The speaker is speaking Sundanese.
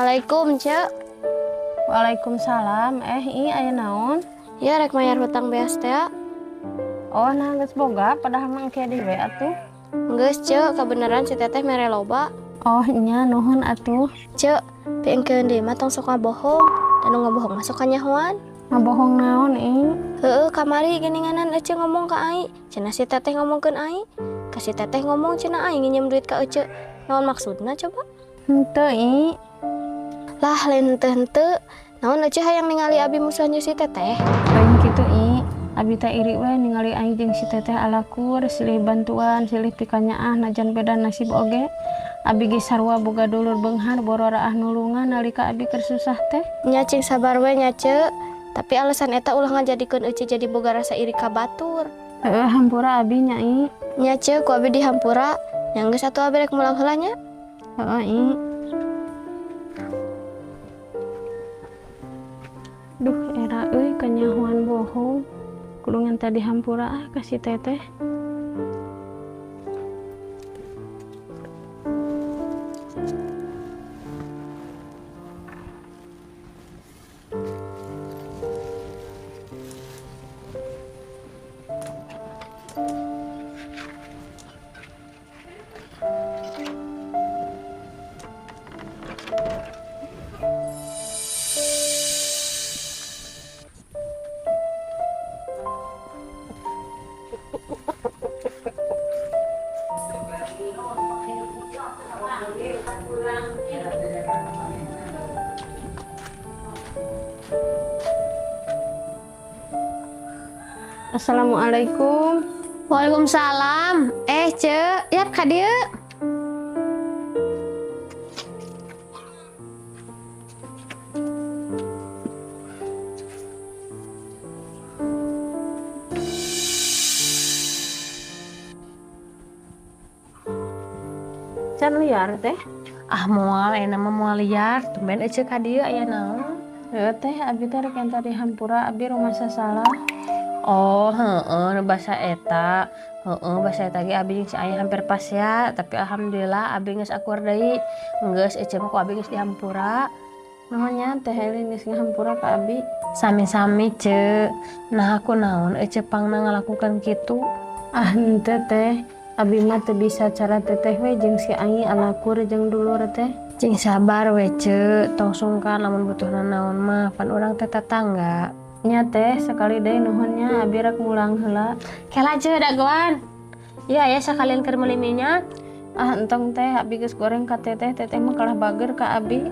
Assalamualaikum, Cek. Waalaikumsalam. Ih, aya naon? Ya rek mayar hutang beas teh. Oh, nah geus boga padahal mah engke deui we atuh. Geus, Cek, kabeneran si teteh mere loba. Oh, nya nuhun atuh. Cek, piengkeun deui mah tong sok ngabohong. Da nu ngabohong mah sok kanyahoan. Ngabohong naon, ih? Heueuh, kamari geuninganan ece ngomong ka ai. Cenah si teteh ngomongkeun ai. Ka si teteh ngomong cenah ai nginjem duit ka ece. Naon maksudna coba? Henteu, ih. Lah, lain henteu-henteu. Naon ece hayang ningali abi musuhan jeung si teteh? Lain kitu, ih. Abi teh iri we ningali ai jeung si teteh alakur, silih bantuan, silih pikanyaah najan beda nasib oge. Abi ge sarua boga dulur beunghar bororaah nulungan nalika abi keur susah teh. Nya cing sabar we nya, Cek. Tapi alasan eta ulah ngajadikeun ece jadi boga rasa iri ka batur. Heeh, hampura abi nya, ih. Nya, Cek, ku abi dihampura. Nya geus atuh abi rek mulang heula nya. Heeh, ih. Duh, era euy kanyahoan bohong. Kudu ngenta dihampura ah ka si teteh. Assalamualaikum. Waalaikumsalam. Cek, yap ka dieu. Can liar teh? Ah, moal, ayeuna mah moal liar. Tumben ece ka dieu aya naon? Heueuh teh, abi teh rek enta dihampura, abi rumasa salah. Oh, heeh, nu basa eta. Heeh, basa eta ge abi jeung si Ayah hampir pas ya, tapi alhamdulillah abi geus akur deui. Geus ece mah ku abi geus dihampura. Nuhun nya teh Helin geus ngahampura ka abi. Sami-sami, Cek. Nah, aku naon ece pangna ngalakukan kitu? Ah, henteu teh. Abi mah teu bisa cara teteh we jeung si Angi alakur jeung dulur teh. Cing sabar we, Cek. Tong sungkan lamun butuh nanaon mah, pan urang teh tetangga. Nya teh sekali deui nuhun nya abi rek mulang heula. Kela Cek dagoan. Iya ya sekalian keur meuli minyak. Ah entong teh abi geus goreng ka teteh, teteh mah kalah bager ka abi.